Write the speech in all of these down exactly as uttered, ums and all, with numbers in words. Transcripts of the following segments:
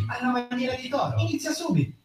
alla maniera di Toro. Inizia subito.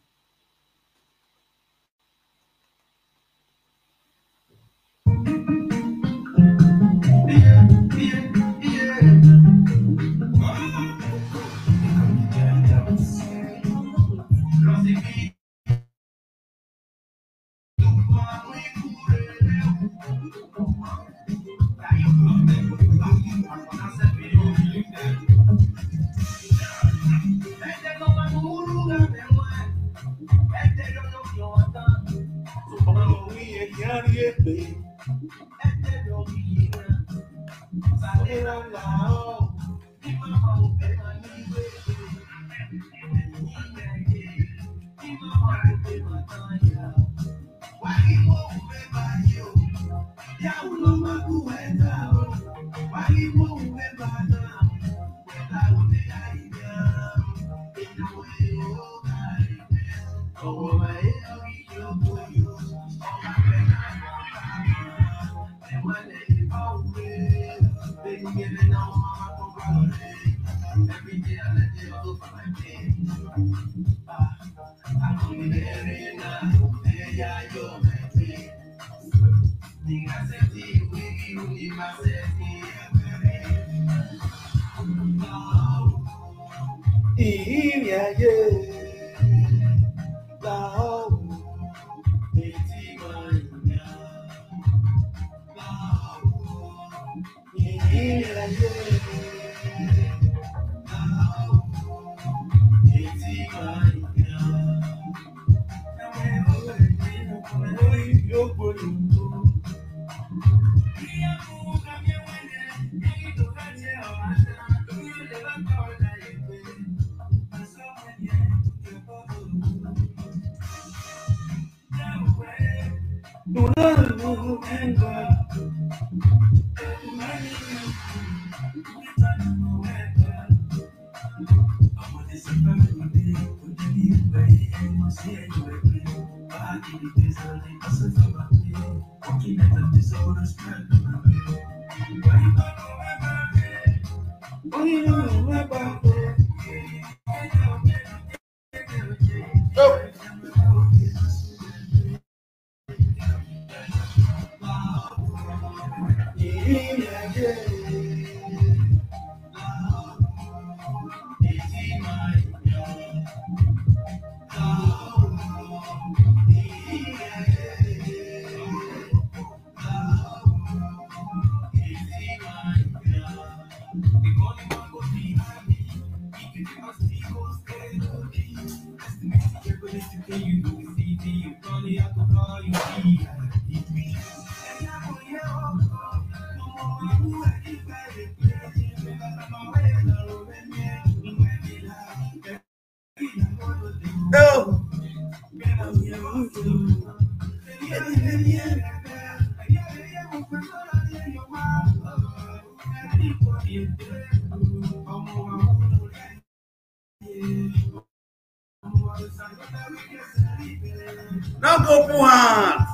Now go put hand.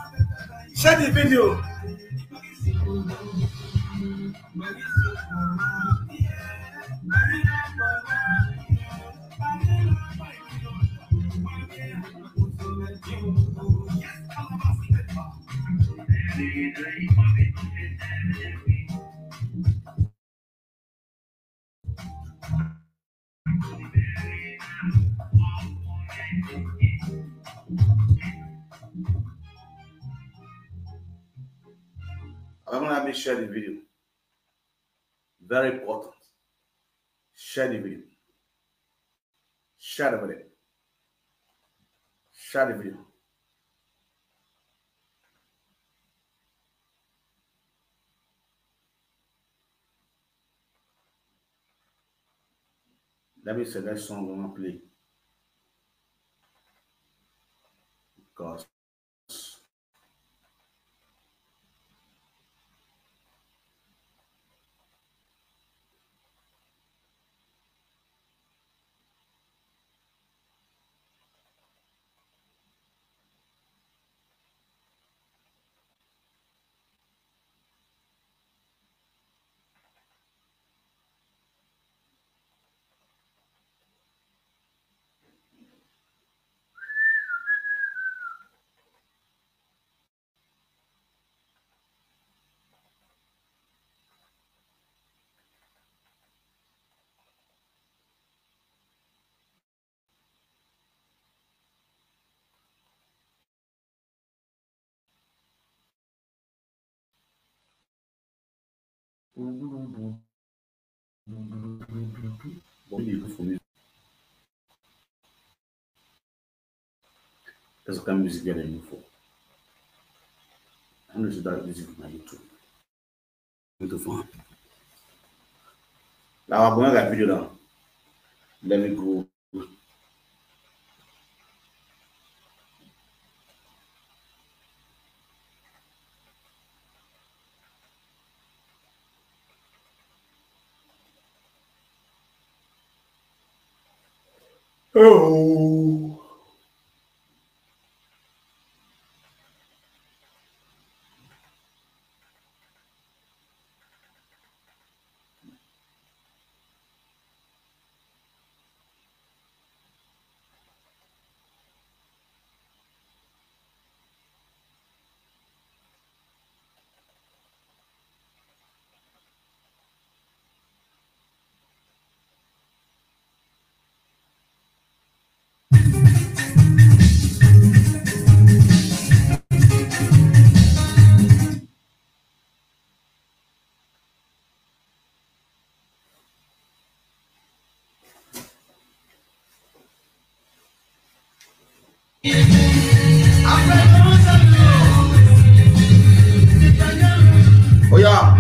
Share the video. I'm gonna have me share the video. Very important. Share the video. Share the video. Share the video. Let me select song I want to play. Because But we dey look for music. That's the kind of music we dey look for. I know say that music na YouTube. Into fun. Now I'm gonna video now. Let me go. Oh. Oh yeah.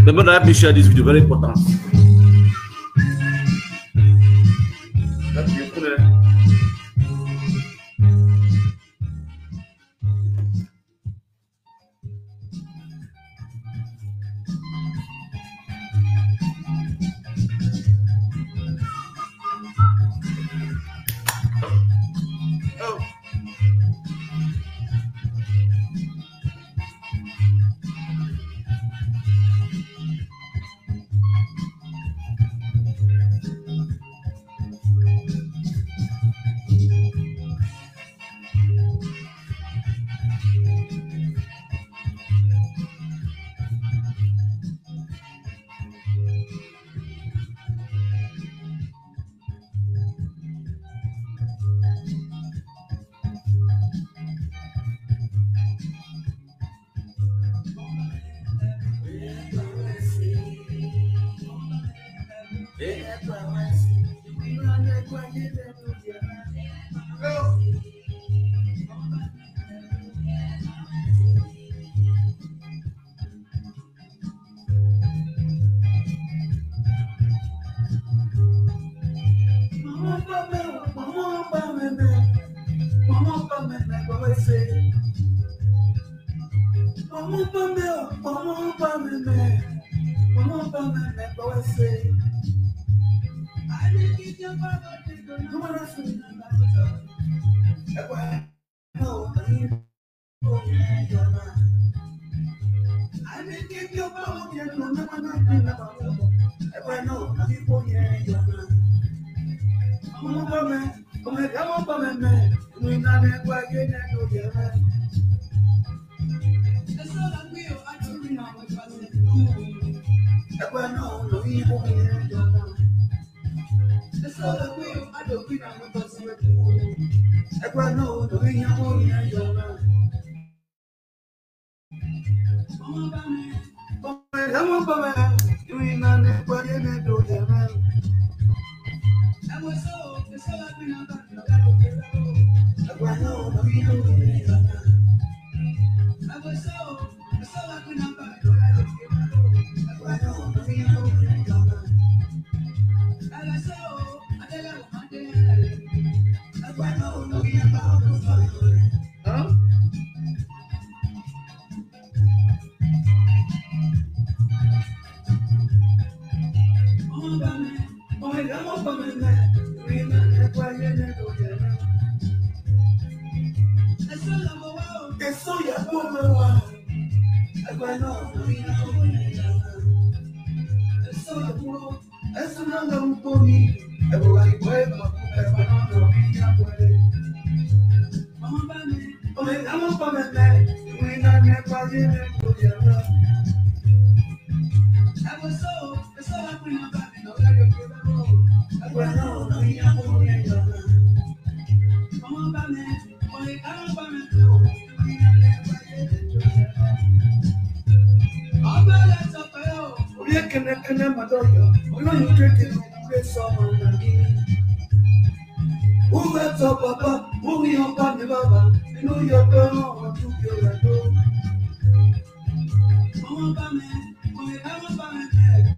Remember that, help me share this video, very important. Help me put it. Ọlọ́run kékeré ló ń gbé sọ́mọ nàní. Who helps your papa? Who will your family baba? You know your parents want to be your door. Ọmọ bá mi, ọmọ ìyá wọn bá mi bẹ̀rẹ̀.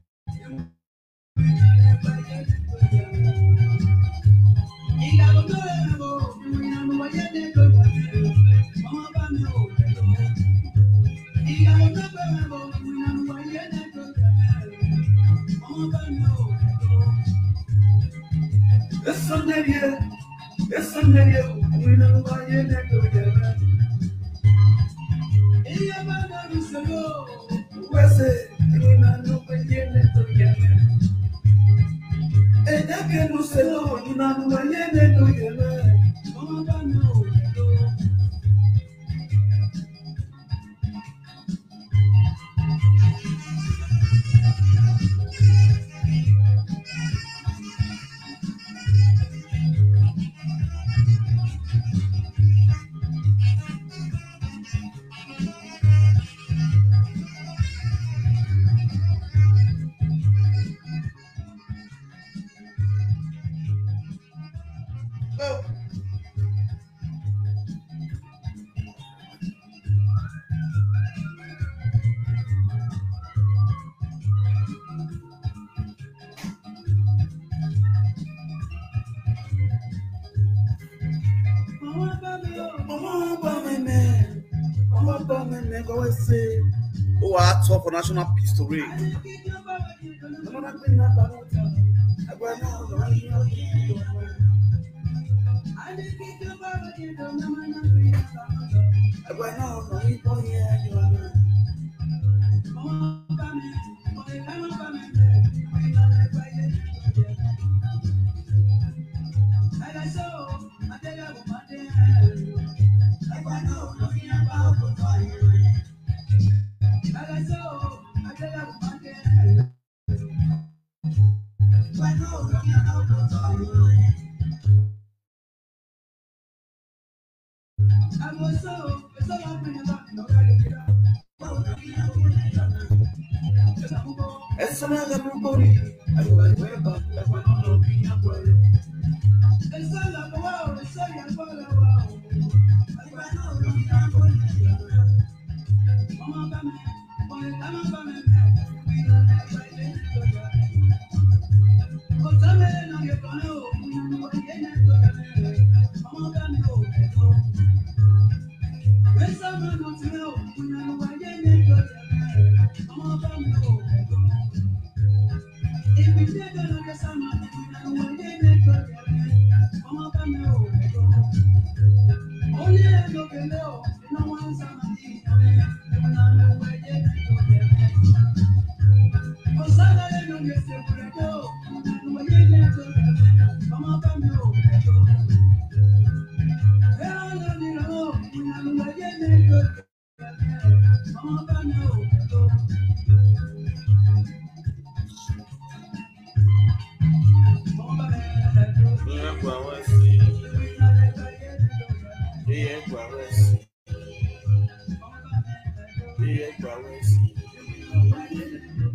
Oh, I tough for national peace to reign.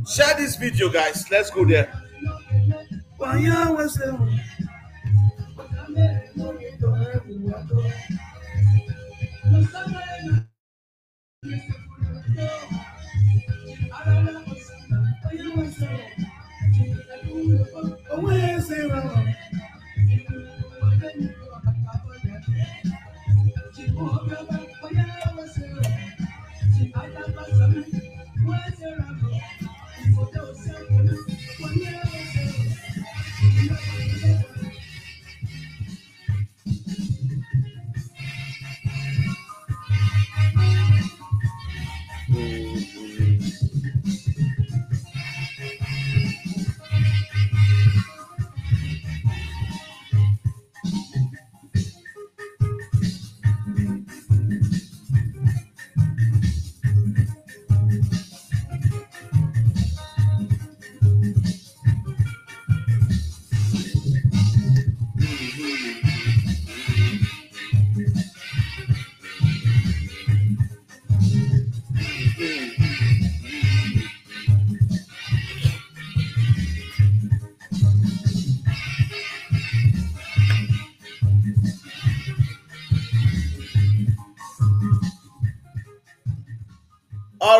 Share this video, guys. Let's go there.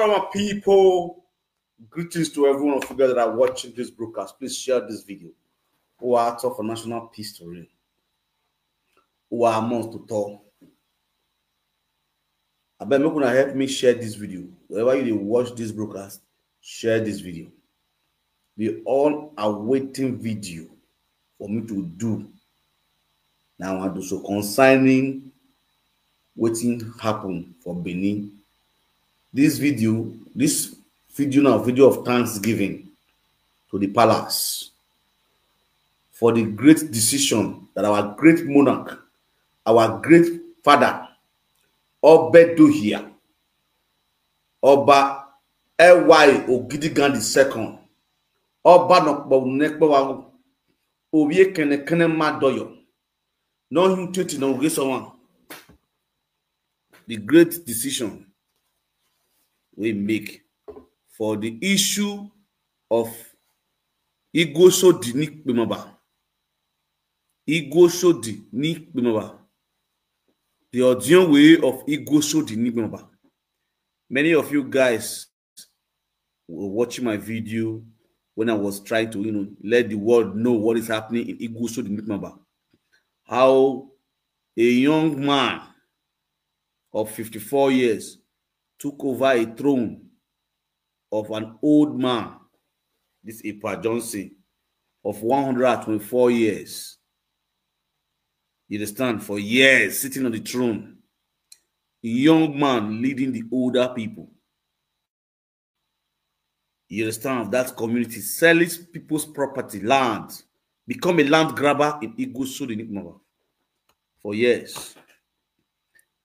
Our people, greetings to everyone of you guys that are watching this broadcast. Please share this video. Who are out for national peace to reign? Who are amongst to talk? I beg make una help me share this video. Wherever you dey watch this broadcast, share this video. The all awaiting video for me to do now, I do so concerning wetin happen for Benin. This video, this video now, video of thanksgiving to the palace for the great decision that our great monarch, our great father, Obedohia, Oba L Y Ogidigan the second, Oba Nokpo Nekpo Wawu, Obie Kene Kene Madoyo, no him twenty no get someone. The great decision we make for the issue of Igosodi Nikpemaba. Igosodi Nikpemaba. The audio way of Igosodi Nikpemaba. Many of you guys were watching my video when I was trying to, you know, let the world know what is happening in Igosodi Nikpemaba. How a young man of fifty-four years took over a throne of an old man, this Ipa Johnson, of one hundred twenty-four years. You understand? For years, sitting on the throne. A young man leading the older people. You understand? Of that community, selling people's property, land, become a land grabber in Igusud in Ikmaba for years.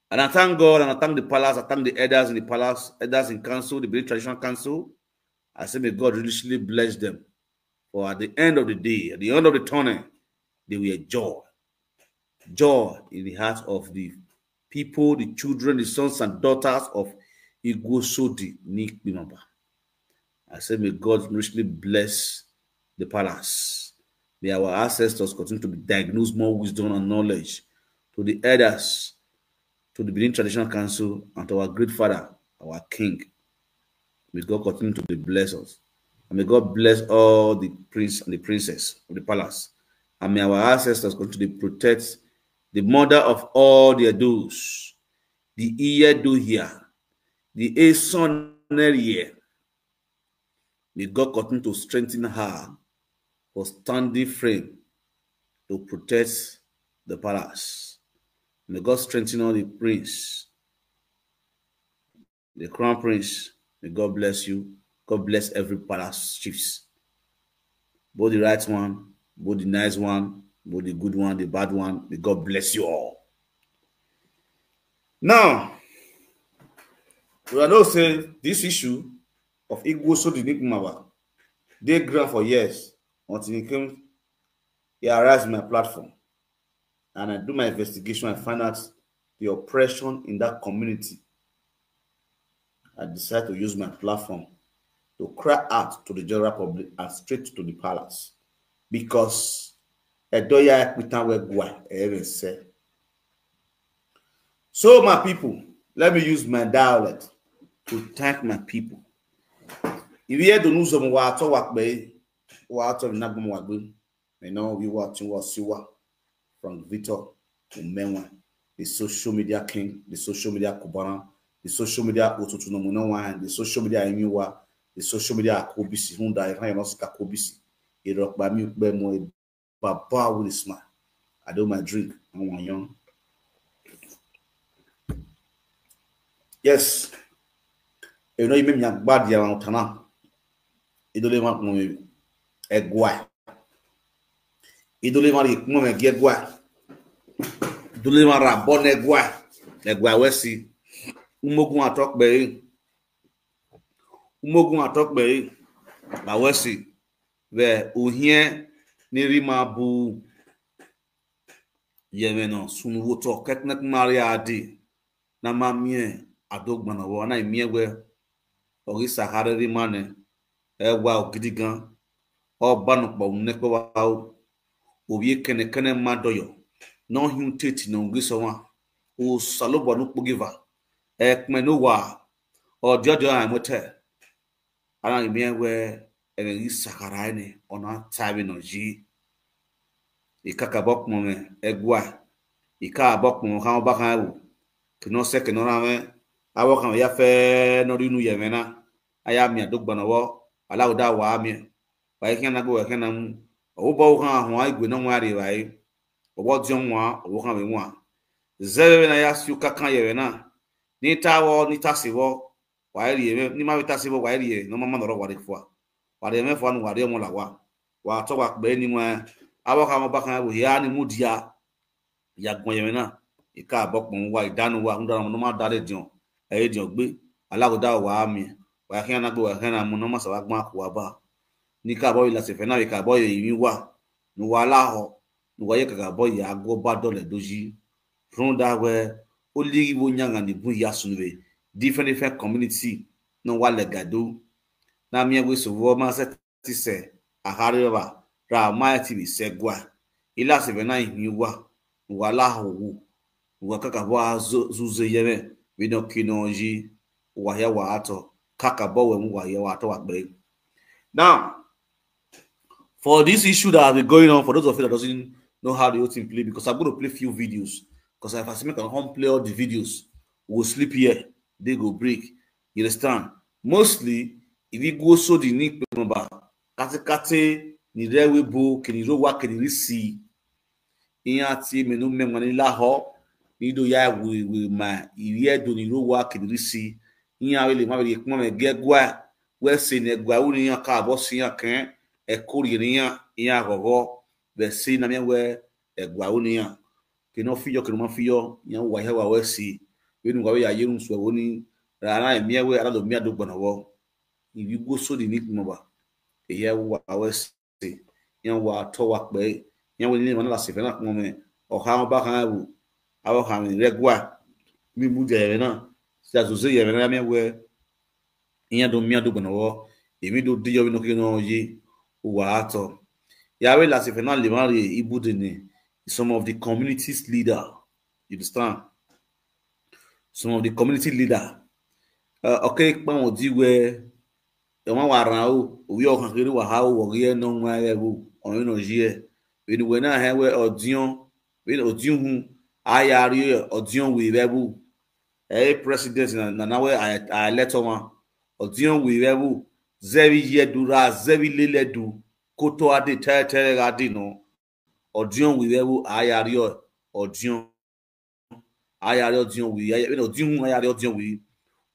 And I thank God and I thank the palace, I thank the elders in the palace, elders in council, the Benin Traditional Council. I say may God richly bless them. For at the end of the day, at the end of the tunnel, they will enjoy. Joy in the heart of the people, the children, the sons and daughters of Igosodi Nikpimaba. I say may God richly bless the palace. May our ancestors continue to be diagnosed more wisdom and knowledge to the elders, to the Benin Traditional Council, and to our great father, our king. May God continue to bless us. And may God bless all the prince and the princess of the palace. And may our ancestors continue to protect the mother of all the Edos, the Iyedo here, the Esonerie. May God continue to strengthen her for standing firm to protect the palace. May God strengthen all the prince, the crown prince. May God bless you. God bless every palace chiefs. Both the right one, both the nice one, both the good one, the bad one. May God bless you all. Now, we know say this issue of Igbo Sodi Nikmawa dey ground for years until he came, he arrives my platform. And I do my investigation, I find out the oppression in that community. I decide to use my platform to cry out to the general public and straight to the palace. Because Edoya Ekpitan Wegwa, Eren say. So, my people, let me use my dialect to thank my people. If you hear the news of Wato Wakbe, Wato Nagum Wagbe, you know, we watching what Siwa, Frank Victor, Umenwa, the social media king, the social media Kubana, the social media Otutunomunawa, the social media Emiwa, the social media Akobisi, Hunda, Iran, Osika Kobisi, Irokbami, Bemo, Baba with a smile. I do my drink, I want young. Yes. You know, you make me a bad year on Tana. You don't even want me. Egwai. Idolima ri kpɔmɛ gi Egwai. Idolima ra bɔ nɛ Egwai. Egwai wɛ si. Umogun atɔ kpɛ yi. Umogun atɔ kpɛ yi. Ba wɛ si. Vɛ ohiɛ ni ri ma bu. Yɛmɛ nɔ sunwotɔ kɛtɛnɛ kuma ri adi. Na ma miɛ ado gbana wɔ, ana miɛ wɛ. Ɔgi Sahara ri ma nɛ. Egwai Ogidigan. Ɔba nukpɔ nɛkpɛ wa o. Owie kɛnɛ kɛnɛ ma dɔyɔ. Nɔ hiu teti nɔ ŋgbe sɔ wa. O salo bɔ nu kpogi va. Ɛkpɛ no wa. Or the other I went tell. Ara mi we ene ri sakara ene ona tabi no ji. Ikaka bok mo me egwa. Ika bok mo kan ba kan wo. Kino se kino ra me. Awo kan ya fe no ri nu ye me na. Aya mi adogba no wo. Ala uda wa mi. Wa ikin na go wa kan na mu. Owo bo kan ho ai gbe no wa ri wa yi. Owo di on wa, owo kan we wa. Zebe na ya su ka kan ye we na. Ni ta wo, ni ta si wo. Wa ri ye, ni ma we ta si wo wa ri ye. No ma ma no ro wa ri fo. Wa ri me fo nu wa ri mo la wa. Wa to wa pe ni wa. Awo kan mo ba kan wo ya ni mu dia. Ya gbon ye na. Ika bok mo wa idanu wa, unda mo no ma da re dion. E dion gbe. Ala uda wa mi. Wa kan na gbe wa kan na mu no ma sa wa gbon ku wa ba. Ni ka bo ila se fe na ka bo ye mi wa. Nu wa la ho. Nu wa ye ka bo ya go ba dole doji. From that where only wo nyanga ni bu ya sunwe. Different different community no wa le gado. Na mi we so wo ma se ti se ahari ba ra ma ti bi se gwa. Ila se ve na ihin wa. Wa la ho wo. Wa kaka bo a zo- zuze ye me. We no kino ji. Wa ya wa ato. Kaka bo we mu wa ya wa ato wa gbe. Now, for this issue that has been going on, for those of you that doesn't know how the whole thing play, because I'm going to play few videos. Because if I say make I come play all the videos, we will sleep here. They go break. You understand? Mostly, if you go so the nick number, kate kate, ni rewe bo, kini ro wa, kini risi. Iya ti menu me ngani la ho, ni do ya we we ma, iri e do ni ro wa, kini risi. Iya we le ma we kuma me ge gwa, we se ne gwa u ni ya ka bo si ya ken, e ko ri ni ya, iya gogo, we se na me we, e gwa u ni ya. Kino fiyo, kino ma fiyo, ya wa ya wa we si. We nu wa we ya yerun so wo ni, ra na mi we, ara do mi adogba no wo. If you go so the nick number, e ya wa we si. Yan wa to wa pe. Yan we ni ma na se fe na kuma me. O ha ba kan wu. Awo kan mi regwa. Mi mu je ye na. Si azuze ye na mi we. Yan do mi adogba no wo. Emi do di yo mi no kino yi. Wa to. Ya we la se fe na le ma re ibu de ni. Some of the communities leader. You understand? Some of the community leader. Uh, okay, pa won di we e ma wa ran o, o yo kan kiri wa ha o, wo ye no nwa e bu, o no ji e. We ni we na he we odion, we odion hu, a ya ri odion we be bu. E president na na we a a let o ma. Odion we be bu. Zebi ye du ra, zebi le le du. Koto ade te te ga di no. Odion we be bu a ya ri o, odion. A ya ri odion we, a ya ri odion hu, a ya ri odion we.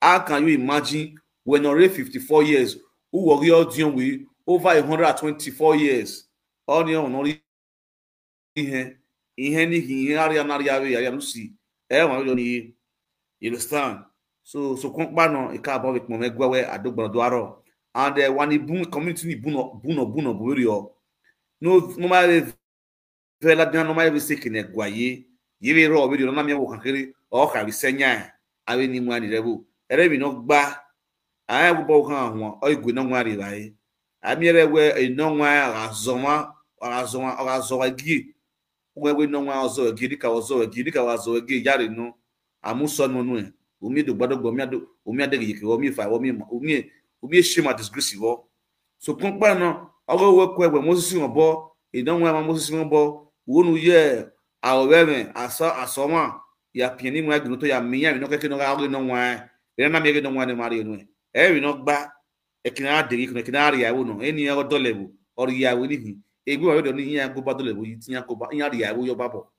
How can you imagine when already fifty-four years, who wo ri odion we over a hundred and twenty-four years? Oni o no ri ihe, ihe ni ihe ari anari ave ya lusi. E wa yo ni. You understand? So so kon pa no e ka bo we pon me gwa we adogba do aro. And uh, wani bun community ni bun no bun no bun no bu ri o. No no ma ve la dia no ma ve se kine gwa ye. Ye ve ro ve ri no na mi wo kan kere. O ka vi se nya. Ave ni mu ani rebu. Ere mi no gba. Aye wo bo kan won o igwe no nwa ri bai. Ami ere we e no nwa ra zo ma, ra zo ma, ra zo wa gi. We we no nwa zo gi, ka zo gi, ka zo gi ya ri no. Amu so no nu e. Umi do gbado gbo mi ado, umi ade gi ke, umi fa, umi umi umi shame and disgrace wo. So kon pa no, ogo we kwe we Moses won bo, e no nwa ma Moses won bo. Wo nu ye a o we me, aso aso ma. Ya pin ni nwa gi no to ya mi ya mi no ke ke no ga ogo no nwa. E na mi ke no nwa ne mari no e. E wi no gba. E kina de gi kina kina ri awo no. E ni ya go dole bu. O ri awo ni hi. E gbe wa do ni ya go ba dole bu, yi ti ya go ba, ya ri awo yo ba bo.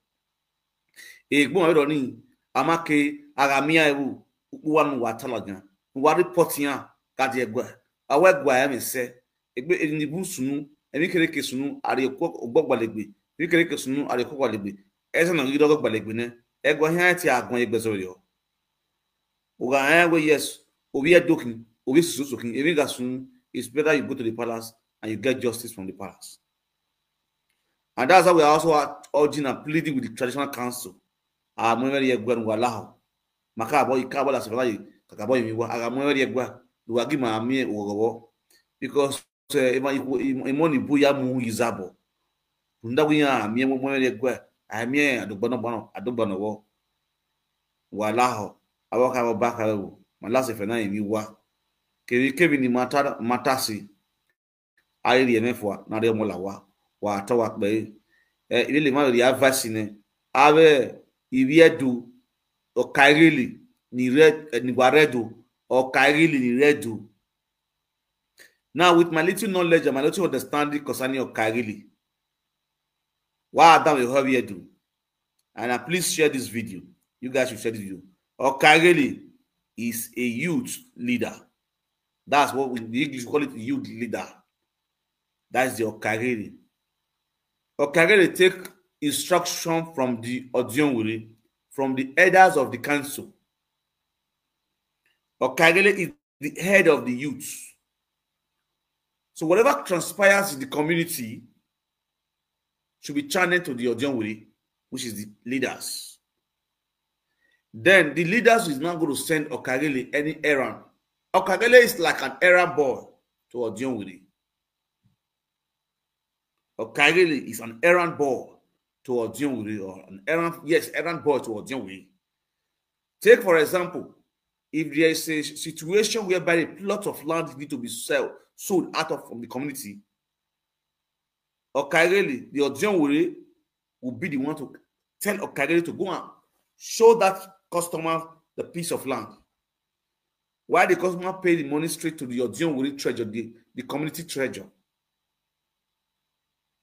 E gbe wa do ni ama ke ara mi awo. Upu wa nu wa tala gan. Wa report ya ka de gwa. Awe gwa ya me se. Egbe eni bu sunu, emi kere ke sunu, ari ko ogbo gbalegbe. Emi kere ke sunu, ari ko gbalegbe. Ese na gido gbalegbe ne. Ego he ti agbon egbe so yo. Uga eh we yes. Obi e dokin, obi susu sokin, emi ga sunu. It's better you go to the palace and you get justice from the palace. And that's how we are also urging and pleading with the traditional council. Ah, mo meri egwe wa laho. Maka abo ika abo la se fala yi, kaka abo mi wa, aga mo meri egwe. Lu wa gi ma mi e wo wo. Because eh, e ma iku e mo ni bu ya mu yi zabo. Nda wi ya mi e mo meri egwe. A mi e adogba no gba no, adogba no wo. Wa laho. Awo ka wo ba ka wo. Malasefena emi wa. Kevi kevi ni mata mata si. Airi eme fwa na re mo la wa. Wa ta wa pe. Eh, ile le ma ri advice ne. Ave ivi edu. Okairili ni red, eh, ni wa redu. Okairili ni redu. Now, with my little knowledge and my little understanding concerning Okairili, what Adam will help you do. And uh, please share this video. You guys should share this video. Okairili is a youth leader. That's what we, the English call it, youth leader. That's the Okairili. Okairili take instruction from the Odionwiri, from the elders of the council. Okairili is the head of the youth. So whatever transpires in the community should be channeled to the Odionwiri, which is the leaders. Then the leaders is not going to send Okairili any errand. Okairili is like an errand boy to Odionwiri. Okairili is an errand boy to Odionwiri, or an errand, yes, errand boy to Odionwiri. Take, for example, if there is a situation whereby a plot of land need to be sell, sold out of from the community, Okairili, the Odionwiri, will be the one to tell Okairili to go and show that customer the piece of land. Why the customer pay the money straight to the Odionwiri treasury, the, the community treasury?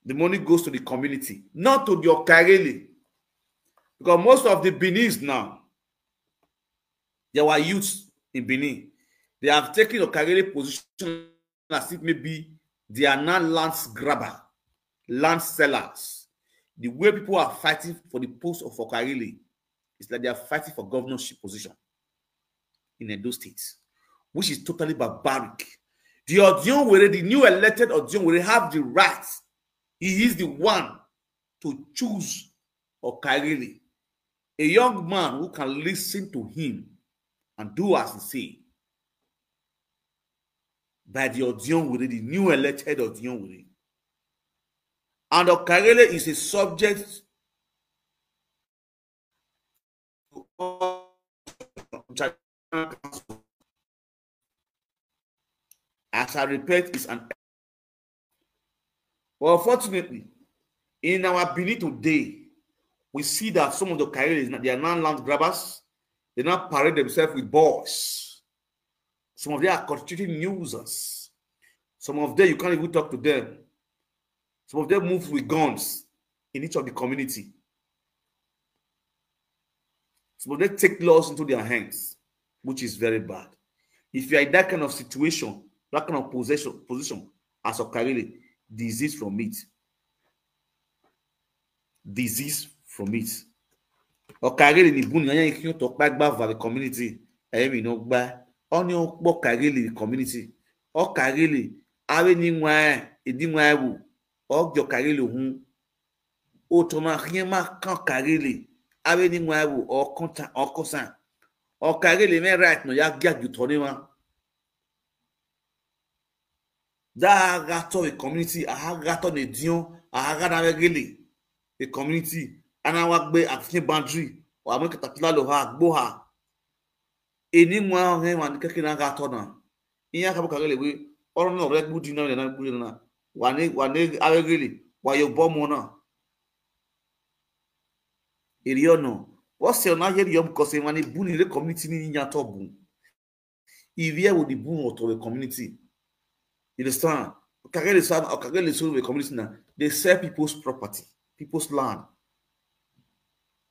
The money goes to the community, not to the Okairili. Because most of the Benin now, there were youths in Benin. They have taken Okairili position as if maybe they are now land grabber, land sellers. The way people are fighting for the post of Okairili, it's like they are fighting for governorship position in Edo State, which is totally barbaric. The Odionwiri, the new elected Odionwiri, have the right. He is the one to choose Okairili, a young man who can listen to him and do as he say. By the Odionwiri, the new elected Odionwiri. And Okairili is a subject to all as I repeat, is an. Well, unfortunately, in our Benin today, we see that some of the Okairilis, they are now land grabbers. They now parade themselves with boys. Some of them are constituting nuisance. Some of them, you can't even talk to them. Some of them move with guns in each of the community. Some of them take laws into their hands, which is very bad. If you are in that kind of situation, that kind of position, position as Okairili, desist from it. Desist from it. Okairili ni buni anya ikyo to pa gba va the community. Emi no gba. Oni o po Okairili community. Okairili, ave ni nwa, idi nwa ewu. Ojo Okairili hun. Otoma hien ma kan Okairili. Ave ni nwa ewu, o konta, o kosan. Okairili me right no ya gia ju to ni wa. Da gato a community, a gato ne dion, a ga na regele a community. Ana wa gbe a fin boundary, wa mo caterpillar lo ha, gbo ha. Eni nwa he wa ni keke na gato na. Iya ka bo Okairili we, oro no re gbudi na, na gbudi na. Wa ni, wa ni a regele, wa yo bo mo na. Eri ono. Wo se ona yeri yo, because wa ni buni re community ni nya to bun. If you would the boom of the community. You understand? Okairili sa, Okairili so the community now. They sell people's property, people's land.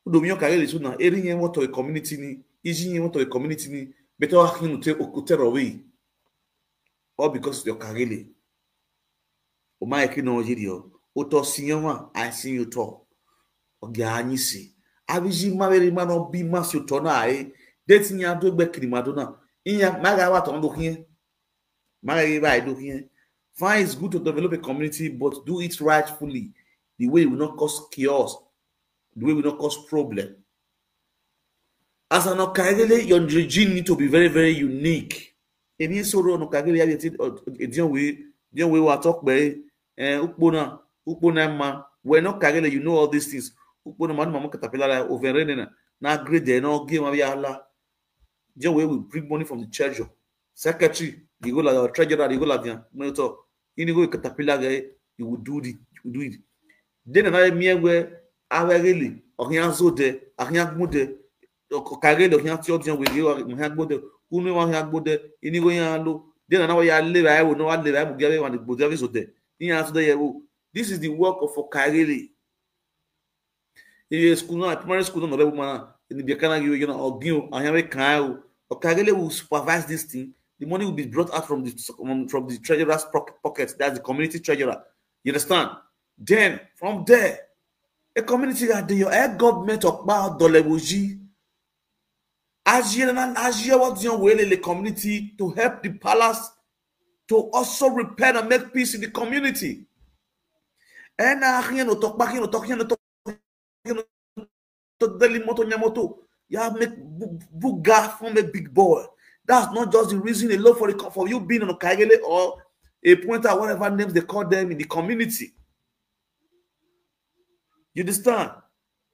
Udo mi Okairili so now. Eri yen what of a community ni, iji yen what of a community ni. Better wa hinu te, o, te away. All because of the Okairili. O ma eki no yiri o. O to siyan wa, I see you to. Oge anyi si. Abiji ma veri ma no bi ma si o to na e. Deti nya do gbe kiri ma do na. Iya ma ga wa to do hien. Ma ga ba do hien. Fine, it's good to develop a community, but do it rightfully. The way we not cause chaos. The way we not cause problem. As an Okairili, your regime need to be very, very unique. Emi soro no Okairili ya ti, o, o, Odionwiri, Odionwiri wa talk pe, eh, ukpona, ukpona ma. We no Okairili, you know all these things. Ukpona ma, ma caterpillar, overrunning na, na grade na, game ma ya la. John Wei will bring money from the treasury. Secretary, you go like your treasurer, you go like them. No talk. You go with caterpillar guy, you will do the, you will do it. Then another mere where I really, or he has so there, or he has good there, or Kagele, or he has your John Wei, or he has good there, who know what he has good there, you go here low. Then another ya live, I will know what live, I will give everyone the good there. This is the work of Kagele. Iye school na, primary school na, honorable man, in the Biakana, you know, or Gio, I have a car, or Kagele will supervise this thing. The money will be brought out from the, from, from the treasurer's pocket, pocket. That's the community treasurer. You understand? Then from there, a community that the your air government of Bao Dolebuji, as you and as you what your will the community to help the palace to also repair and make peace in the community. And uh, you know, talk back, you know, talk, you know, talk, you know, to Delhi Moto Nyamoto. You have make bu- buga from a big boy. That's not just the reason alone for the co- for you being on a Kagele or a pointer, whatever names they call them in the community. You understand?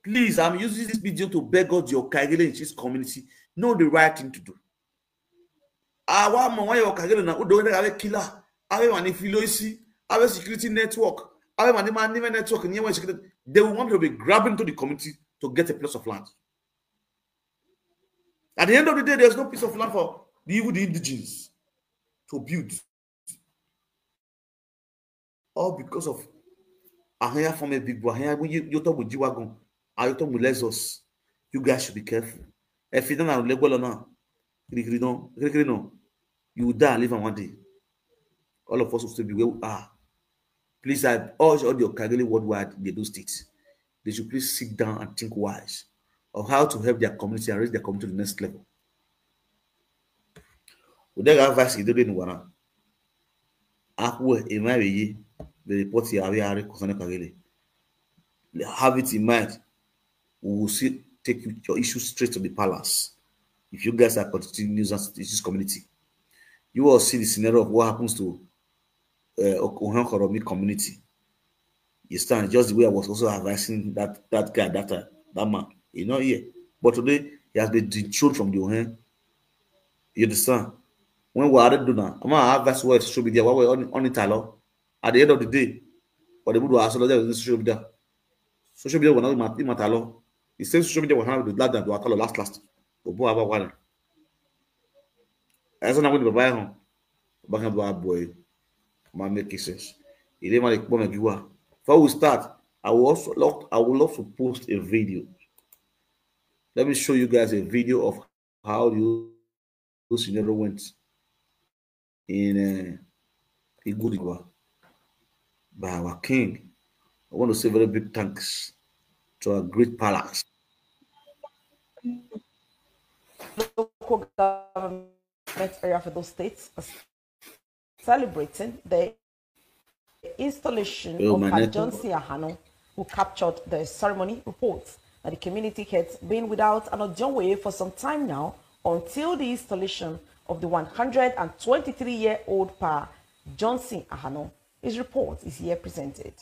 Please, I'm using this video to beg out your Kagele in this community. Know the right thing to do. Our mama, your Kagele na, who don't have a killer, have a manipulation, have a security network, have a money man network, and you security. They will want to be grabbing to the community to get a plot of land. At the end of the day, there's no piece of land for the, even the indigenous to build. All because of Ahaya from a big boy. Ahaya, you, you talk with G-Wagon. Are you talking with Lexus? You guys should be careful. If you don't have Legwell now, kirikiri no, kirikiri no, you will die and live on one day. All of us will still be where we are. Please, I urge all your Kagele worldwide in the Edo State, they should please sit down and think wise of how to help their community and raise their community to the next level. Udega advice you don't know. Akwe, in my way, the report here, we are concerning Kagele. Have it in mind. We will see, take you, your issue straight to the palace. If you guys are continuing nuisance to this community, you will see the scenario of what happens to uh, Ohan Koromi community. You stand just the way I was also advising that, that guy, that, uh, that man. You know, yeah. But today, he has been dethroned from the Ohan. You understand? When we are do now, I'm gonna advise what social media, what we're on, on it, hello. At the end of the day, what they do, I saw that social media. Social media will not matter. The same social media will handle the last that will last last. But boy, about one. That's not what the Bible. Back and boy, man, make sense. It didn't want to come and you are. Before we start, I will also love, I will love to post a video. Let me show you guys a video of how the whole scenario went in uh, Igurigwa by our king. I want to say very big thanks to our great palace. Local government area for those states are celebrating the installation Oh, of my Pa network. Johnson Ahano, who captured the ceremony, reports that the community has been without an Ojonwe for some time now until the installation of the one hundred twenty-three-year-old Pa Johnson Ahano. His report is here presented.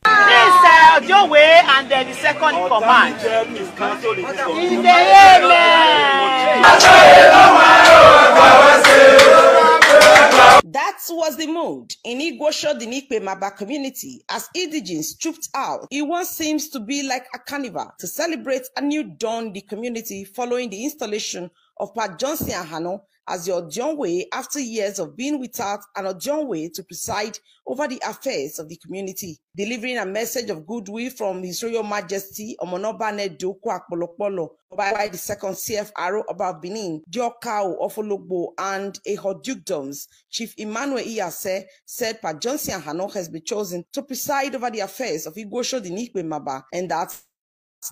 This uh, Ojonwe and uh, the second in command. In the amen. That was the mood in Igwosho Dinikpe Maba community as indigenes trooped out. It once seems to be like a carnival to celebrate a new dawn in the community following the installation of Pa Johnson Ahano as the Ojonwe after years of being without an Ojonwe to preside over the affairs of the community. Delivering a message of goodwill from His Royal Majesty Omonoba Nedu Kwakpolokpolo, Oba the second C F R O Oba of Benin, Diokao Ofologbo, and Eho Dukedoms, Chief Emmanuel Iyase said Pa Johnson Ahano has been chosen to preside over the affairs of Igwosho Dinikpe Maba and that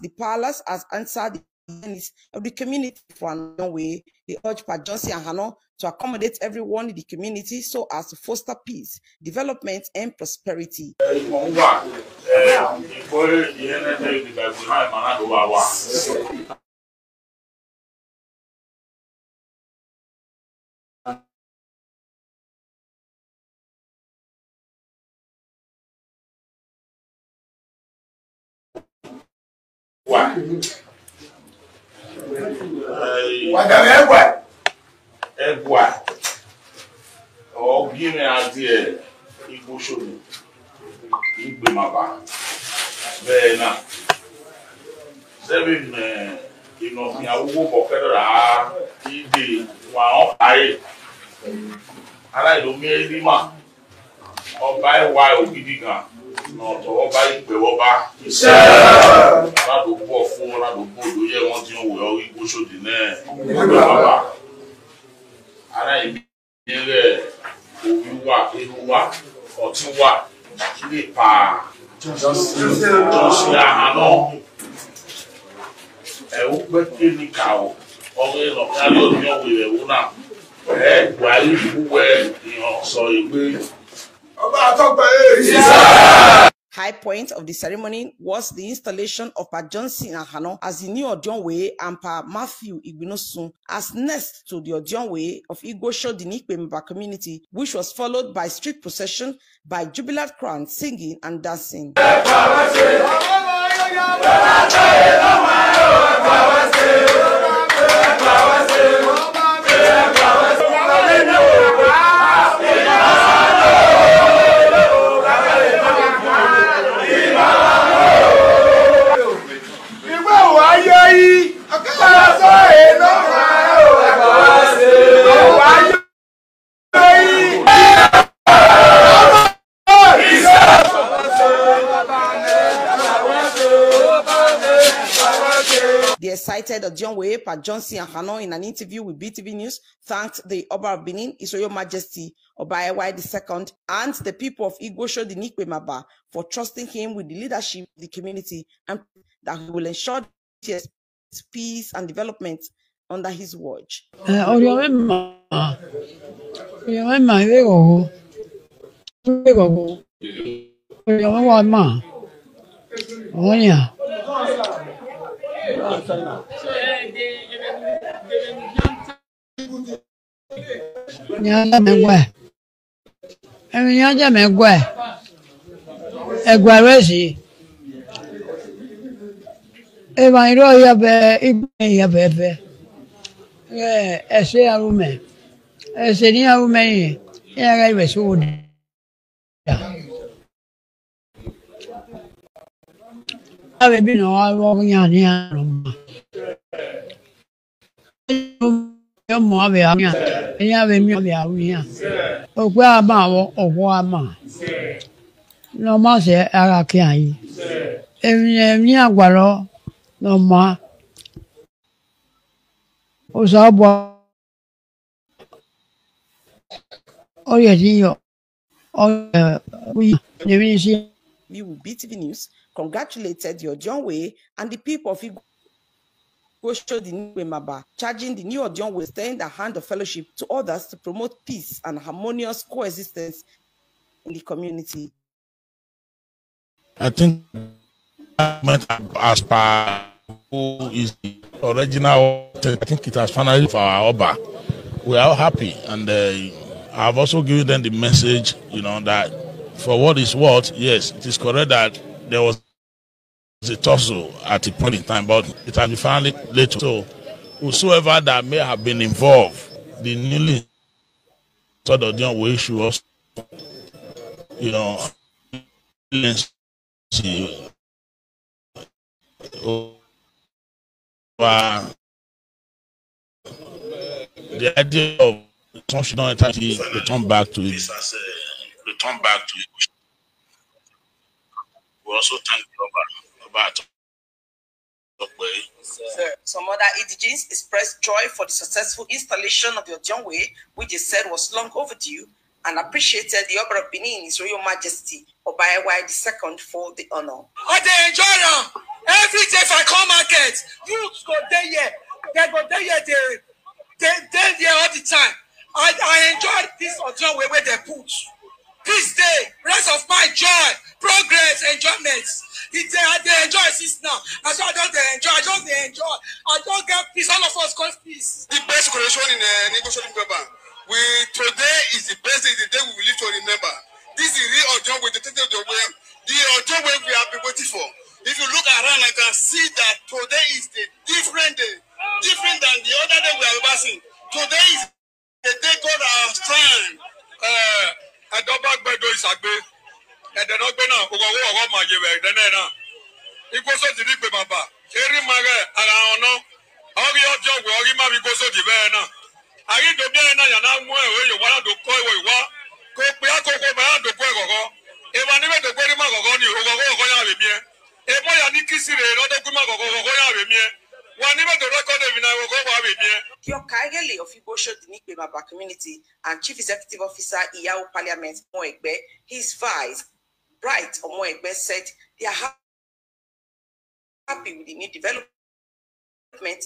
the palace has answered the needs of the community for another way. He urged Pa Johnson Ahano to accommodate everyone in the community so as to foster peace, development, and prosperity. Wadawegwa. Egwa. Or give me idea. Igbo show me. Igbo maba. Bena. Seven, eh, you know, mi awo bo kedra. Ide. Wa o aye. Ara ido mi edima. Ọba Ẹwà Ògidìgàn, nà ọ̀tọ̀ ọba ìpè ọba. Iṣẹ́. Ládùúgbò fún ládùúgbò ló yẹ wọ́n ti ń wẹ̀ ọ́ igbó sódì náà. Ìpè bàbá. Ara ìbí rẹ̀ òbí wà, ewu wà, ọtí wà, kí lè pa jọ̀sìn àhánà. Ẹ ó pẹ́ pé ní kà ó, ọmọ ẹ̀ lọ́ọ́ kárí òní ọ̀wẹ̀ rẹ̀ wò náà. Ẹ wà á yí fún wẹ̀ ìhàn sọ ìwé. Ọba àtọ́gbà ẹ̀. High point of the ceremony was the installation of Pa Johnson Ahano as the new Odionwe and Pa Matthew Igbinosun as next to the Odionwe of Igosho Dinikpe Mba community, which was followed by street procession by jubilant crowd singing and dancing. The excited Odionwe, Pa Johnson Ahano, in an interview with B T V News, thanked the Oba of Benin, His Royal Majesty Oba Ewa the second, and the people of Igosho Dinikpe Maba for trusting him with the leadership of the community and that he will ensure peace and development under his watch. Ọ̀rẹ́ mẹ́ma, ọ̀rẹ́ mẹ́ma, ìwé ìwọ̀wọ́, ìwé ìwọ̀wọ́, ọ̀rẹ́ mẹ́ma, ọ̀rẹ́ yà. Nyanya mengwe. Emi nyanya mengwe. Egwe resi. Eva iro ya be, igbe ya be be. Eh, ese arume. Ese ni arume ni. Ya ga ibe so. Ave bi no wa wo nya ni aruma. Yo mo ave a nya. Nya ave mi ave a nya. Ogwe ama wo, ogwe ama. No ma se ara ki ayi. Emi, emi agwaro, no ma. Osa bo. Oh, yes, you. Oh, uh, we, there is. Me with B T V News congratulated the Odionwe and the people of Igosho Dinikpe Maba, charging the new Odionwe to extend a hand of fellowship to others to promote peace and harmonious coexistence in the community. I think as per who is the original, I think it has finally for our Oba. We are all happy, and uh, I've also given them the message, you know, that for what is what, yes, it is correct that there was a tussle at a point in time, but it has been finally laid to. So, whosoever that may have been involved, the newly sort of young way should also, you know, see over the idea of some should not entirely return back to it. Return back to it. We also thank the Oba, Oba Atokwe. Some other indigenes expressed joy for the successful installation of the Odionwe, which they said was long overdue, and appreciated the Oba of Benin, His Royal Majesty Oba Ewa the second, for the honor. I dey enjoy am. Every day if I come market, youths go dey here. They go dey here, they, they dey here all the time. I, I enjoy this Odionwe wey they put. Peace day, rest of my joy, progress, enjoyment. It dey, I dey enjoy since now. As I don dey enjoy, I just dey enjoy. I don get peace. All of us got peace. The best coronation in uh, negotiating paper. We, today is the best day, the day we will live to remember. This is the real Odionwe, the Tete Odionwe, the Odionwe we have been waiting for. If you look around, I can see that today is the different day, different than the other day we have ever seen. Today is Wẹ̀dẹ́nẹ́ náà. Igbó sódì ní ìpè bàbà. Eré máa rẹ̀ ara wọn náà. Ọrí ọjọ́ wẹ̀ ọrí má fi igbó sódì bẹ́ẹ̀ náà. Àyíǹde bí ẹ̀yìn náà yàrá mú ẹ̀rọ èyí wá ládòkó ẹ̀rọ ìwá. Kò pé àkókò máa yà dòkó ẹ̀rọ kọ́. Ìwà níbẹ̀ dòkó ẹ̀rí má kọ̀kọ́ ni òkòkò ọ̀kọ́ yà rè mí ẹ̀. Èmọ́ yà ní kìsì rè lọ́dọ́gbọ́n má kọ̀kọ́ ọ̀kọ́ yà rè mí ẹ̀. Wà níbẹ̀ dòkó ẹ̀kọ́ dèbí náà ọ̀kọ́ wà rè mí ẹ̀. Yoka Egele of Igbo Shodi Nikpe Maba community and Chief Executive Officer Iyao Parliament Omoegbe, his vice, Bright Omoegbe, said they are ha- happy with the new development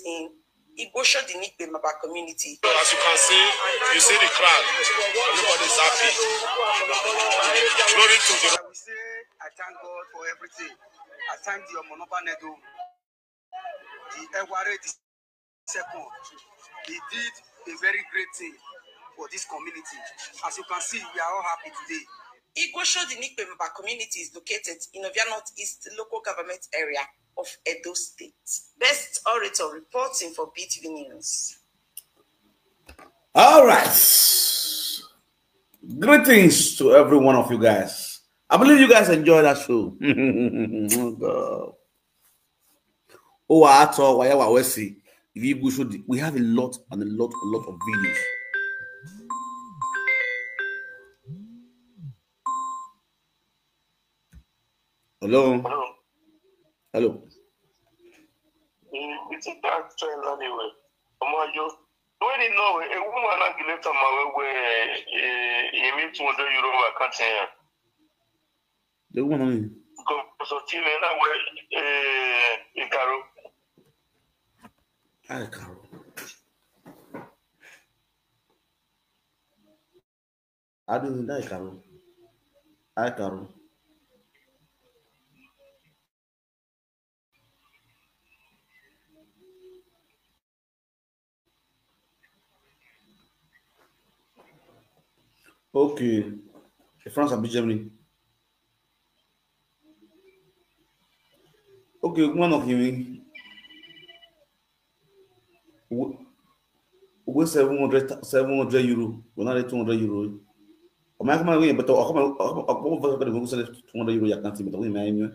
in Igbo Shodi Nikpe Maba community. So as you can see, you see the crowd. Everybody's happy. Glory to the I will say I thank God for everything. I thank the Omonoba Nedo, the Eware, the second. He did a very great thing for this community. As you can see, we are all happy today. Igbo Shodi Nikpe Maba community is located in Ovia Northeast local government area of Edo State. Best orator reporting for B T V News. All right. Greetings to every one of you guys. I believe you guys enjoy that show. Oh, God. Oh, I thought, why, why, why, see. If you go show the, we have a lot and a lot, a lot of videos. Hello. Hello. Hello. It's a dark trend anyway. Omo, you when you know a woman and you later my way, you meet two hundred euro account here. The woman. Because of Chile, that way, eh, Ikaro. Hi, Carol. I don't know that, Carol. Hi, Carol. Okay. France and Germany. Okay, one of you. We seven hundred, seven hundred euro. We're not two hundred euro. Ọmọ akọ́mọ ẹgbẹ́ yẹn bẹ̀tọ̀ ọkọ́mọ ọkọ́mọ ọkọ́mọ fẹ́ fẹ́ fẹ́ fẹ́ two hundred euro yà kàn sí bẹ̀tọ̀ wọ́n yẹn máa ń yẹn.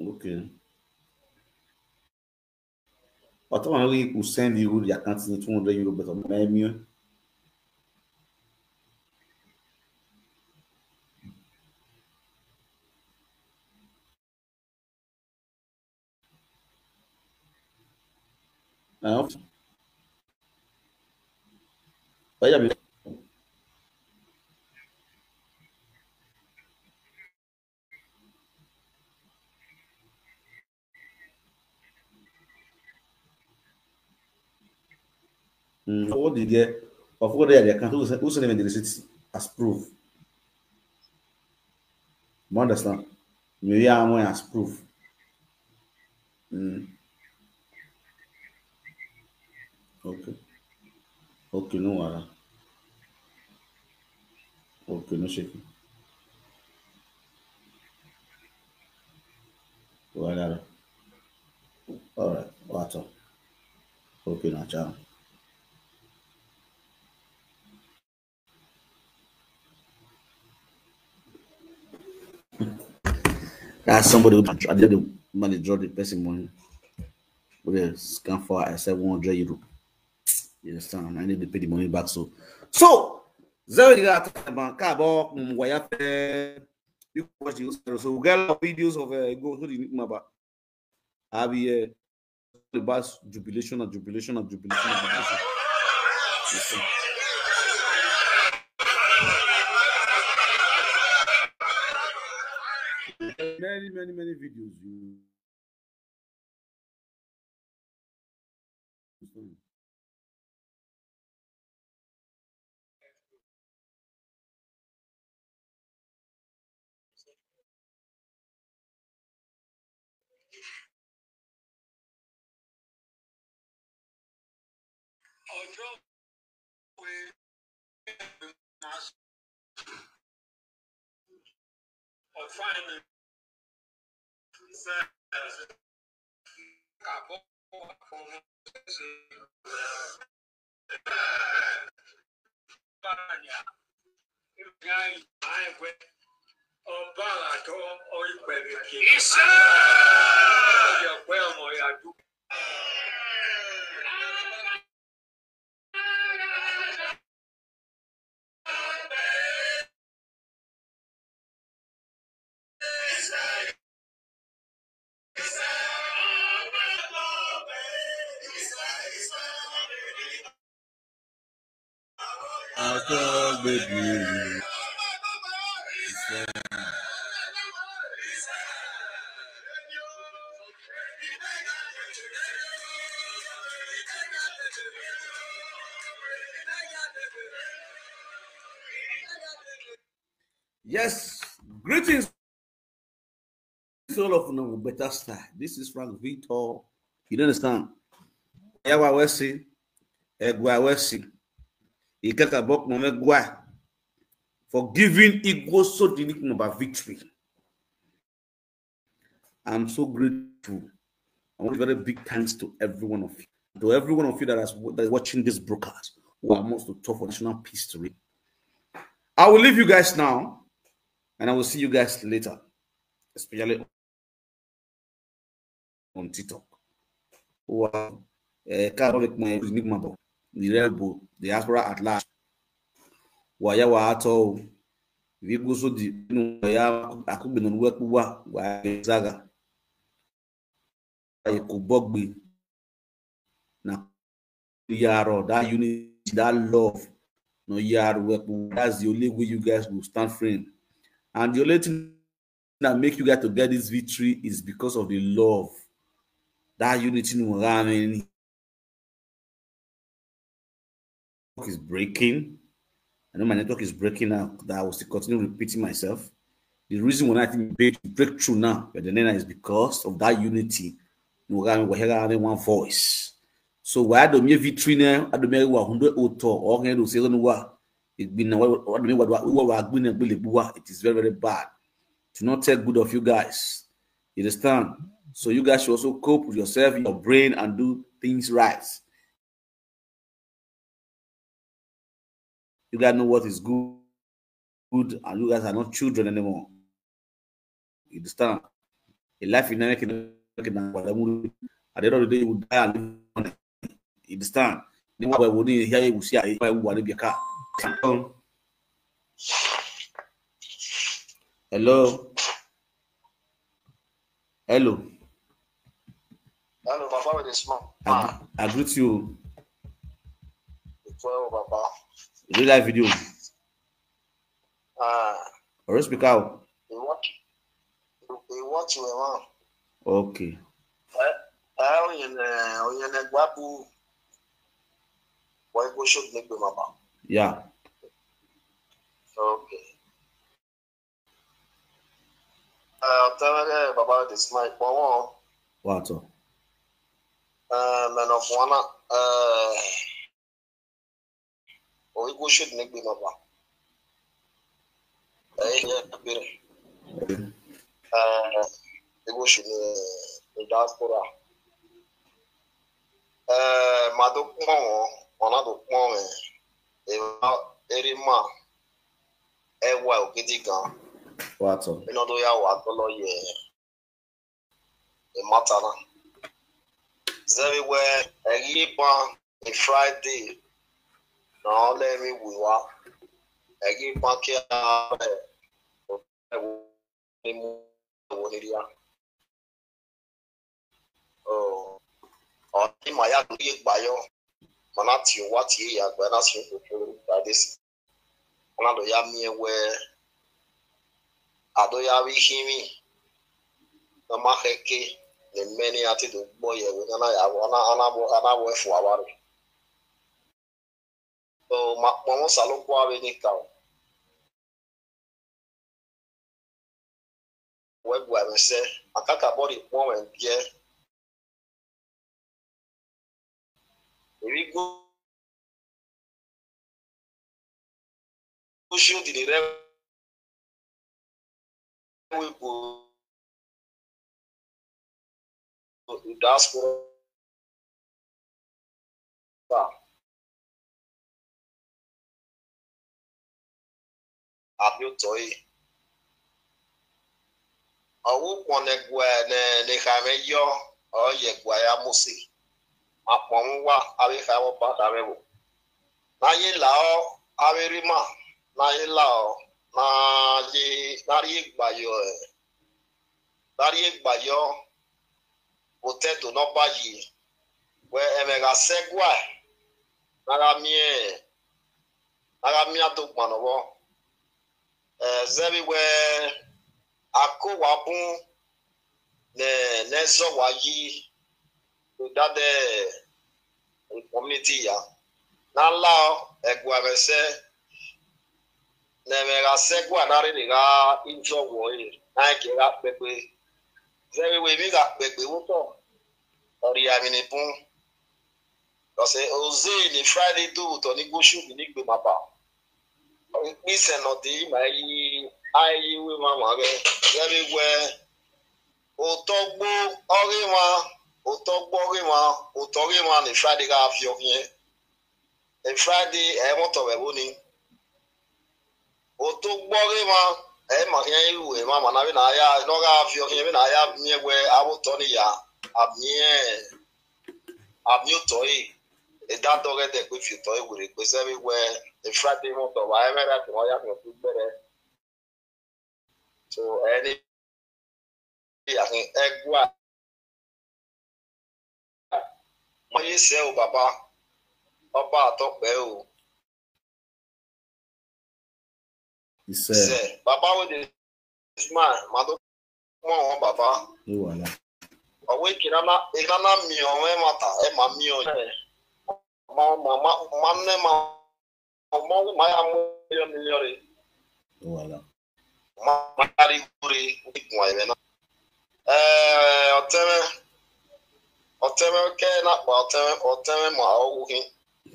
Okay. But I want to send you the account in two hundred euro bẹ̀tọ̀ ọmọ ẹ̀mí. Now, oh, yeah, Mm, what did you get? Of what they are, they can't who send them the receipt as proof. You understand? You hear one as proof. Mm. Okay. Okay, no worry. Okay, no shaking. Whatever. All right, water. Okay, now, child. That's somebody who I did the money draw the person money. We scan for a seven hundred euro. You understand? I need to pay the money back. So, so zero you got time, car, wire. You watch the so we get a lot of videos of uh, go to the Maba. I be uh, about jubilation and jubilation and jubilation and jubilation. Many, many, many videos. You Ọba àtọ́ ọ̀yìn pẹ̀lú kí. Ọ̀yọ̀pẹ̀ ọmọ ìyàdú. Yes, greetings to all of you with better style. This is Frank Victor. You don't understand? Yawa Wesi, Egwa Wesi, Ikaka Bok Mame Gwa, for giving Igbo so the nickname about victory. I'm so grateful. I want a very big thanks to every one of you. To every one of you that is, that is watching this broadcast, who are most to talk for national history. I will leave you guys now, and I will see you guys later, especially on TikTok. Wa, eh, ka ro le pon enigma bo, ni re bo, diaspora at large. Wa ya wa ato, vi guso di, no ya, akugbe no we pu wa, wa zaga. Ikubogbe. Na yaro, that unity, that love. No yaro we pu, that's the only way you guys will stand firm. And the only thing that make you guys to get this victory is because of the love. That unity no ramen. Is breaking. I know my network is breaking now. That I will still continue repeating myself. The reason why I think break, breakthrough now, but the name is because of that unity. No ramen, we have one voice. So why do me victory now? I do me wa hundred oto or can do say no wa. It been wa wa me wa wa wa gbin na gbele buwa. It is very, very bad. To not take good of you guys. You understand? So you guys should also cope with yourself, your brain, and do things right. You guys know what is good, good, and you guys are not children anymore. You understand? A life you never can, can, at the end of the day, you will die and live on it. You understand? Ni wa we wo ni here you see, I wa wo ni bi ka. Hello. Hello. Hello, Papa with the small. I, gr- I greet you. It's well, Papa. Real life video. Ah, Or speak out. You watch. You watch you, man. Okay. Eh, eh, oyin, eh, oyin, eh, gbabu. Why go shoot me, Papa? Yeah. Okay. Uh, tell me, Baba, this my power. What? Uh, man of one. Uh, we go shoot me, Baba. Eh, yeah, bere. Eh, ego shi ni, eh, diaspora. Eh, mado kpon, ona do kpon, eh. E ma, eri ma, e wa ogidi gan. Wato. Ino do ya wa to lo ye. E matana. Zeri we, e yi ban, e Friday. No, let me we wa. E yi ban ke a, eh, eh, wo ni mo, wo ni ria. Oh, oh, ni ma ya ni e gba yo. Mana ti o wa ti ya gba na si o ko gba de si. Mana do ya mi e we. Ado ya wi himi. Na ma heke. Ni meni ati do gbo ye we na ya wo na ana bo ana bo e fu awari. So ma pomo salo kwa we ni ka. We gwa me se akaka body pomo we bie. Here we go. Push you to the level we go. Diaspora. abiotoi. Owu kpɔn ne gua ne ne xame yɔ, ɔ ye gua ya Mose. Ma kpɔn wa abe xame ba xame wo. Na ye la ɔ abe rima, na ye la ɔ, na ye na ye gba yɔ ɛ. Na ye gba yɔ. Otɛ do nɔ ba yi. Wɛ ɛmɛ ga sɛ gua. Na ga miɛ. Na ga miɛ do gbanɔ wɔ. Ɛ, zɛbi wɛ ako wa bun nɛ nɛ zɔ wa yi. Dade community ya. Na la ɔ, ɛgua mɛ sɛ. Nɛ mɛ ga sɛ gua na re ne ga inzɔ wɔ ye. Na ye ke ga kpɛkpɛ. Zɛbi wɛ mi ga kpɛkpɛ wo tɔ. Ɔri ami ne bun. Kɔse oze ni Friday do tɔ ni go show ni gbe ma ba. Ikpi sɛ nɔ di ma yi ayi we ma ma ge. Zɛbi wɛ otɔ gbo ɔge ma, otɔ gbo ɔge ma, otɔ ge ma ni Friday ga fi ɔge. Ni Friday ɛ mɔ tɔ bɛ bo ni. Otɔ gbo ɔge ma, ɛ ma hiɛ iwu ɛ ma ma na bi na ya, nɔ ga fi ɔge bi na ya miɛ wɛ abo tɔ ni ya, a miɛ. Ami otɔ ye. Eda dɔ ge de gbe fi otɔ ye were gbe sɛ bi wɛ e Friday mɔ tɔ wa e mɛ da tɔ ya mi o tu gbere. So ɛni ya hin ɛgua. Mɔ ye sɛ o baba. Ɔba atɔ kpɛ o. Isɛ. Sɛ baba wo de smile ma do mɔ wɔn baba. Ni wala. Ɔwɔ ekina na ekina na miɔ ɛ ma ta ɛ ma miɔ ɛ. Ma ma ma ma ne ma ma ma ya mo yɔ miɔ re. Ni wala. Ma ma ya ri kure o ti kun ayɛ na. Ɛɛ ɔtɛmɛ ɔtɛmɛ kɛ na kpa ɔtɛmɛ ɔtɛmɛ ma ɔwɔ hin.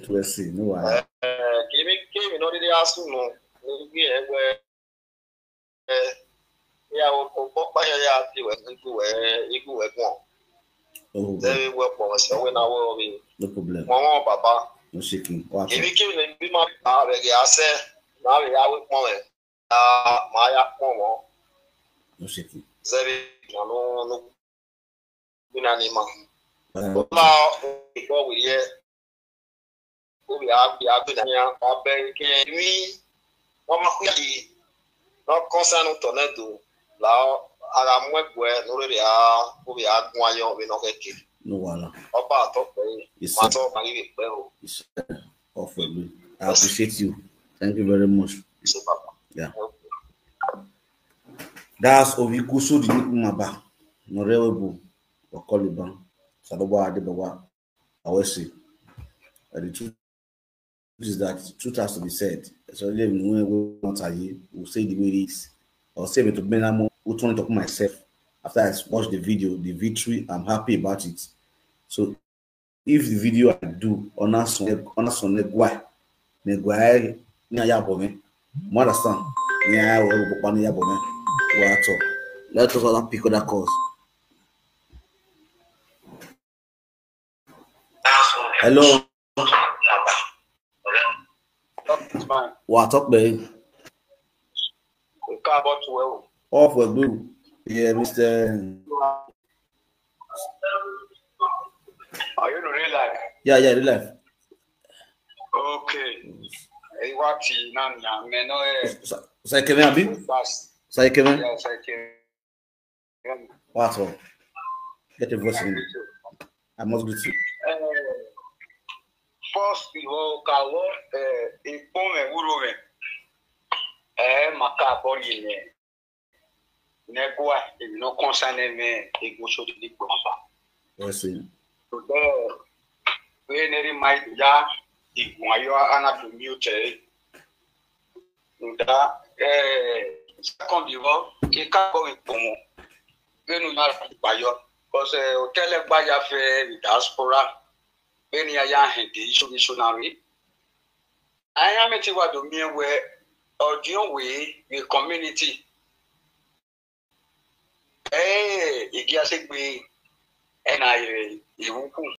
Tuwɛsi ni wala. Ɛɛ kemi kemi nɔ dede asu nɔ ni gbi ɛgbɛ. Ɛ ya o o kpɔ kpa ya ya ti wɛ igu wɛ igu wɛ gbɔn. Oh, Zɛbi wɛ kpɔ wɛ sɛ wɛ na wɛ o bi. No problem. Mɔ mɔ baba. No shaking. Wa Ibi kí ni bí ma bá rẹ̀ gẹ̀ asẹ́ náà rẹ̀ yá wí pọ́n rẹ̀. Máa yá pọ́n wọ́n. No shaking. Zɛbi nanu nu gbina ni ma. Ɛ, Ó bá ìgbọ́ wì yẹ. Ó bì á bì á gbina ni a bẹ kẹ́ mi. Wọ́n máa kú yàrá yìí. Lọ́ kọ́nsánù tọ̀ náà dò. Là á ara mú ẹ̀gbọ́ ẹ̀ lórí rẹ̀ á. Ó bì á gún ayọ̀ mi náà kẹ́kẹ́. No wala. Ọba àtọ́pẹ́ yìí. Yes, Máa sir. Tọ́ ọba yìí pẹ́ o. Yes, sir. All for me. I appreciate you. Thank you very much. Ṣé bàbá? Yeah. That's Oviguso the Nikumaba. Honorable Okoliban. Sadoba Adebawa. Awesi. And the truth is that truth has to be said. So then when we not a year, we'll say the way it is. I'll say it to Benamo, who turned it up myself. After I watched the video, the victory, I'm happy about it. So if the video I do on us on us on the guy, the guy ni aya bomi. Mo understand. Ni aya wo bo pa ni aya bomi. Wa to. Let us all pick other calls. Hello. Wà á tọ́ pé. Nǹkan àbọ̀ tó ẹ̀ o. Off ẹ̀ gbé o. Yeah, Mister Are you in real life? Yeah, yeah, real life. Okay. Ẹ wá ti náà ní àmì náà ẹ̀. Sa-, sa-, Saikeme, abi? Fast. Saikeme? Yeah, Saikeme. What's up? Get a voice in. I must greet you. Eh, first, ìwọ kàwọ́, eh, ìpọ́n mẹ́ wúrò mẹ́. Eh, màkà bọ́ọ̀lì mẹ́. Nẹ́gbọ́à, èmi náà kàn sáré mẹ́, egun sódì ní gbọ̀nba. Ẹ ṣe. Ṣùgbọ́n, pé nẹ́rí máa yá ìgùn ayọ́ anábìmí ò tẹ̀. Ǹda, eh, second ìwọ, kí ká kọ́ ìpò wọn. Bẹ́ẹ̀ni, máa fi gbà yọ. Because, eh, hotel gbá ya fẹ́ diaspora. Bẹ́ẹ̀ni, aya hẹ̀ dé iṣu, iṣu náà rí. Aya mi ti wà dùn mí wẹ̀, ọ̀dùn wèé, the community. Eh, igi ase gbe, ena ye, iwuku.